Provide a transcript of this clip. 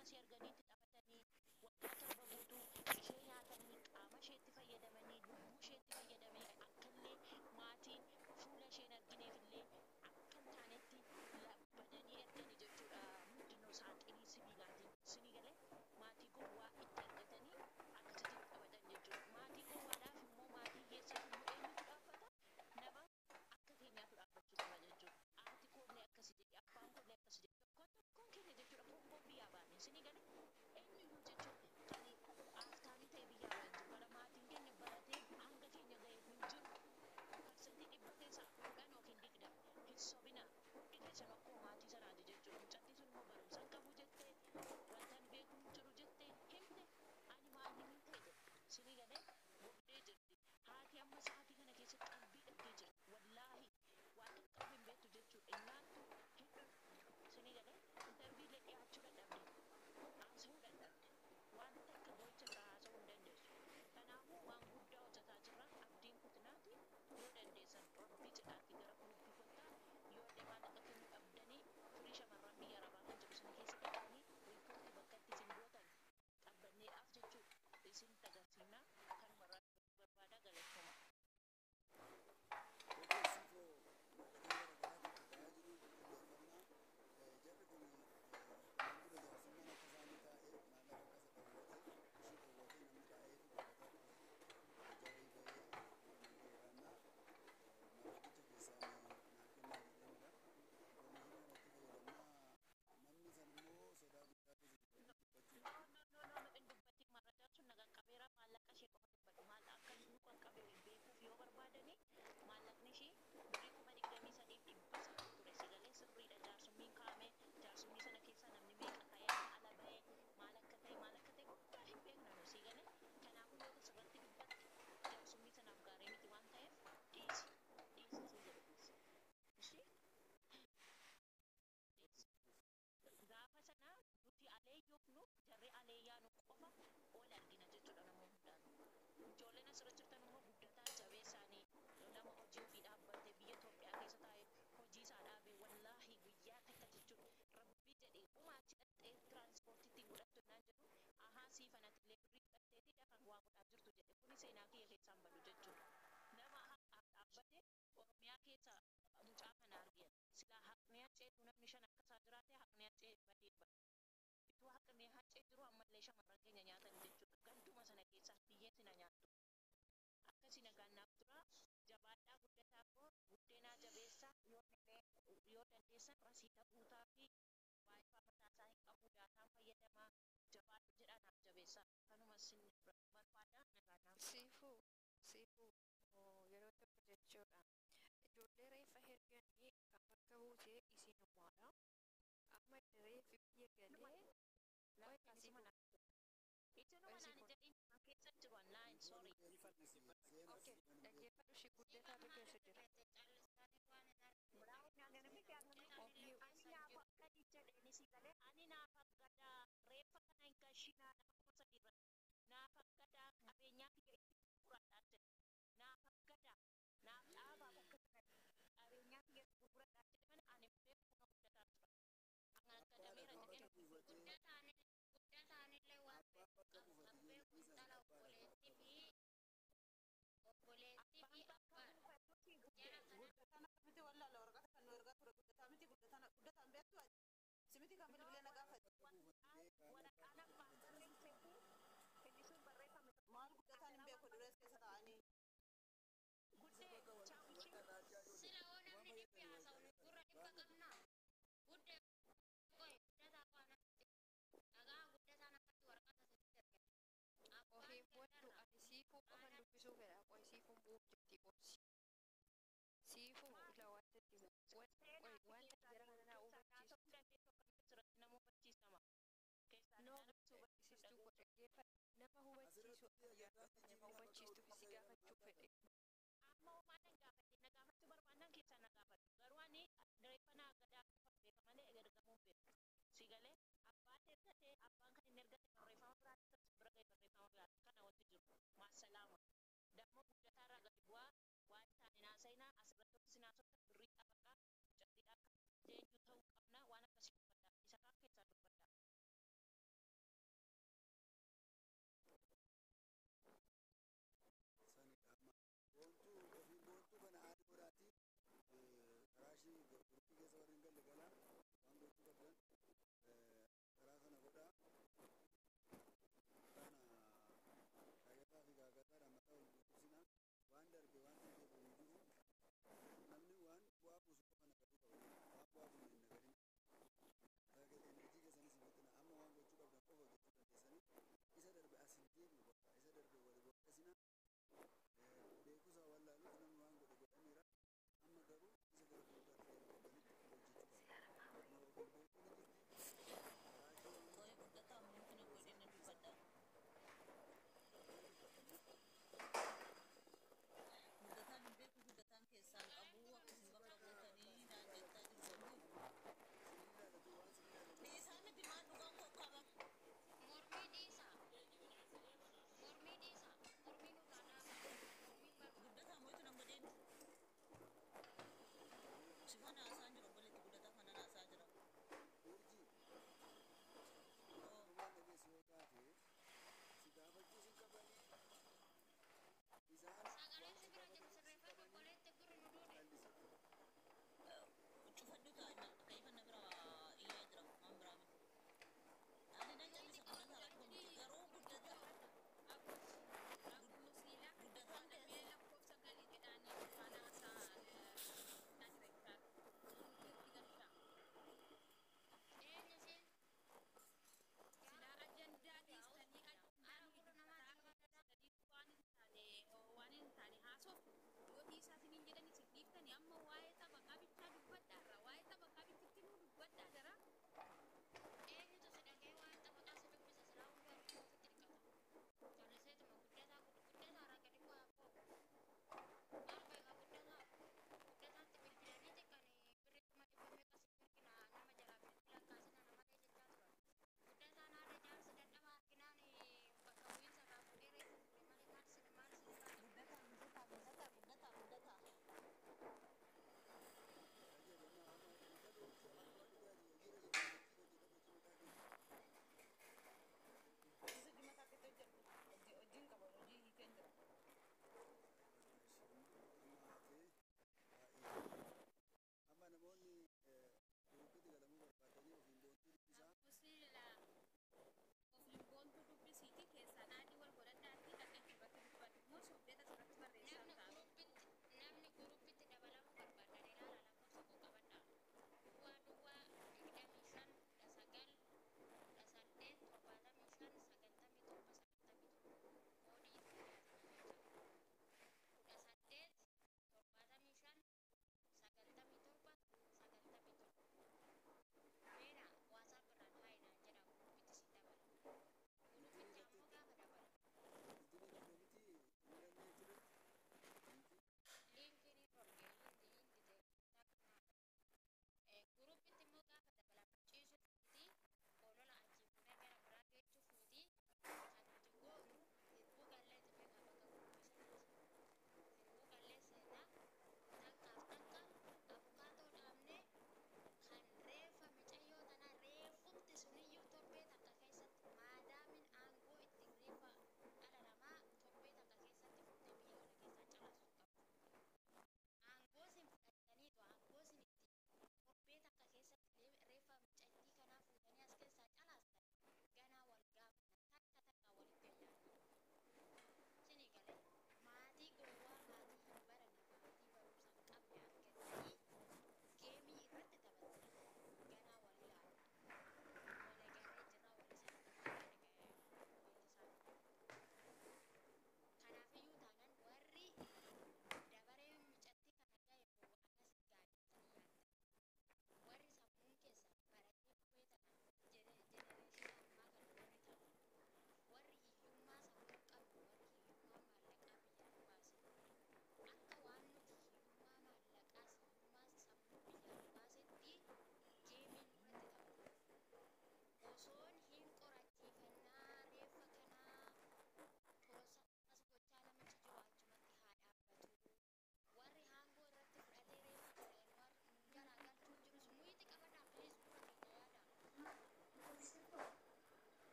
Gowwaa si arganii itti taphatanii waggaa 7 guutuu ishee nyaatanii qaama isheetti fayyadamanii lubbuu isheetti fayyadamee akkallee maatiin fuula ishee hin argineefillee akka hin taanetti labbadanii ergani jechuudha. Mindinoo saaxinii sibiilaatiin sinii galee maatii gowwaa itti argatanii akkasitti taphatan jechuudha. Maatii gowwaadhaaf immoo maatii hiyyeessaaf immoo eenyutu dhaabbata? Nama akka keenyaatu dhaabbachuu qaba jechuudha. Haati koollee akkasi jedhi, abbaan koollee akkasi jedhi, tokkoon tokkoon keenya jechuudha konkoo biyyaa baane sinii galee eenyuyyuu jechuudha kan haaftaamii ta'e biyyaa bahe hin jiru. Kana maatiin keenya baratee hanga keenya gahe hin jiru. Parsantii 100 keessaa 10 yookiin 20 hin sobinaa. Hundi keessanuu akkuma maatii sanaati jechuudha. Mucattii sun immoo barumsa hin qabu jette, wanta ani beeku hin jiru jette himte. Ani maalinin ta'e jette. Sinii galee gubdee jirti. Haati amma sa'aatii kana keessa qalbii dhabdee jirti. Wallaahi waa takka of hin beektu jechuudha. Hin nyaattu, hin dhugdu. Sinii galee interview illee dhiyaachuu dadhabde. Haasa'uu dadhabde. Waan takka boo'icha biraa haasa'uu hin dandeessu. Kanaafuu waan guddaa hojjataa jirra. Abdiin kutinaati yoo dandeessan Rabbii jedhaatii gara guruppii kottaa. Yoo illee maallaqa kennuu dhabdanii firii shamarran biyya arabaa kan jedhu sana keessa dhaqxanii riippoortii bakka itti isin gootan qabbanneedhaaf jechuudha isinitti agarsiifna. Kanuma irraa dubbachuu barbaada. Galatoomaa. Okay, Siifoo maallaqni gara garaa itti ba'aa jiru qulqulleeffannaa. Jarri kun kanaan dura jaarsummaan akka isaanii taa'ee maallaqa akka isa dhowwate ishii dhowwatee namni taa'eetu gaafataa ture. Jarri ba'ee nama maallaqicha keessaa naa kennaa jedheenidha. Information kanatti fayyadamnaa namni san immoo sodaa guddaa keessa jira No, dubbachuuf. no, no, no, no, hin dubbatin marrajaan sun na qaqqabeera maallaqa ishee qofa dubbadhu maal akka nu qaqqabe beekuuf yoo barbaadani maallaqni ishii birrii 23,900 ture si galee sirriidha jaarsummiin kaa'ame jaarsummii sana keessaa namni meeqa ka'ee akka ala ba'e maal akka ta'e maal akka ta'e hundaa hin beekna nu si galee kanaafuu yoo asirratti dubbatte jaarsummii sanaaf gaarii miti waan ta'eef dhiisi dhiisi siin jedhe dhiisi ishii dhiisi. Gaafa sana nuti aleeyyoofnu jarri aleeyyaanu qofa ol argina jechuudha nama hundaanuu. Ijoolleen asirra jirtan immoo guddataa jabeessaanii nama hojii ofii dhaabbatee biyya Itoophiyaa keessa taa'ee hojii isaa dhaabee wallaahi guyyaa takka jechuudha rabbii jedhee uma achi dhaqxee tiraanspoortii ittiin godhattu naan jedhu ahaa siifan atillee birrii fudhatteetii kan waa godhaa jirtu jedhe kuni seenaa kiyya keessaan badu jechuudha. Nama haqaaf dhaabbate Oromiyaa keessa mucaa kana argeen silaa haqni haceetu namni shan akka isaa jiraate haqni hacee badee bada. Ituu haqni hacee jiru ammallee shamarran keenya nyaatan jechuudha. Ganduma sana keessaa biyyeen sina nyaattu. Akkasi nagaan naaf tura. Jabaadhaa guddataa koo buddeenaa jabeessaa yoo yoo dandeessan rasiida guutaa fi waayifaa mataasaa hin qabu daataan fayyadamaa jabaadhu jedhaa naaf jabeessaa. Kanuma sin barbaada nagaan naaf tura. Siifuu, siifuu yeroo tokko jechuudha. Ijoollee reeffa erganii kan bakka buuse isinumaadha. Amma reeffi biyya Isinuma galee qoy lakki kaa isinuma siifuu naan jedhin. qoy Isinuma naan siifuu. hin jedhin an keessa hin jiru online sorry. Okay, dhaggeeffadhu ishii guddataatu keessa jira. Ofii Ani naaf akkadi jedheeni si galee ani naaf aggadaa reeffa kana hin gashinaa nama 3,000 irratti naaf aggadaa qabeenyaa kiyya itti gurguradhaan jedhe naaf aggadaa naaf dhaabaa bakka kanatti qabeenyaa kiyya itti gurguradhaan jedhe malee ani hin beeku kunoo guddataa jira an Abbaadha aggadameera kan jedheen bakka buufatee abbaan bakka buufate ijoollee dhiisaa abbaadha kan bakka buufate. Abbaan bakka buufatutti guddee Guddataan akkamitti wallaala waraqata kan nu ergaa ture guddataa miti guddataan guddataan beektu ati si miti kan No, bilbilee na gaafate Bakka buufatee kaanii waraqaan abbaan bakka abbaan buufate barreessee fi inni sun barreeffame tokko maal guddataan hin adaraa beeku waan durees keessa taa'anii isa guddee bakka chaawishii bakka raajaa ijoollee waan fayyadame wayyaa baanu. Ofiin bu'attu ani siifuu qofan dubbisuu fedha. Qoy siifuun bu'uuf jirti obsi. Siifuu maal ila wanta itti himu. Qoy seenaa fi wanta keessaa jara kana naa keessaa hubachiistu. naasa'uu dandeessu akkamitti asirratti nama hubachiisama keessaa No, nama si hubachiisu sistuu koo dhageessu dhaggeeffadhu. Nama hubachiisu Asirratti ani ajandaa gaafadha. Nama jijjiirri lafa hubachiistuuf ka'u si gaafachuu fedhe. Amma homaa nan gaafadhe na gaafachuu barbaannaan keessaa na gaafadhu garuu ani reeffa naa gadaa qofa beeka malee ergamuu hin beeku si galee abbaan ergate abbaan kan inni ergate barreeffama biraatti tas bira ga'e barreeffama biraatti kana wanti jiru maasalaama dammoo guddataarraa gadi bu'aa waan taane naasayinaa asirratti wanti sinaasoftan birrii xabaqaa mucattiidhaa akka deenyu ta'uu qabna waan akkasii dubbadha isa kaan keessaa dubbadha. Achi guruppii keessa warri hin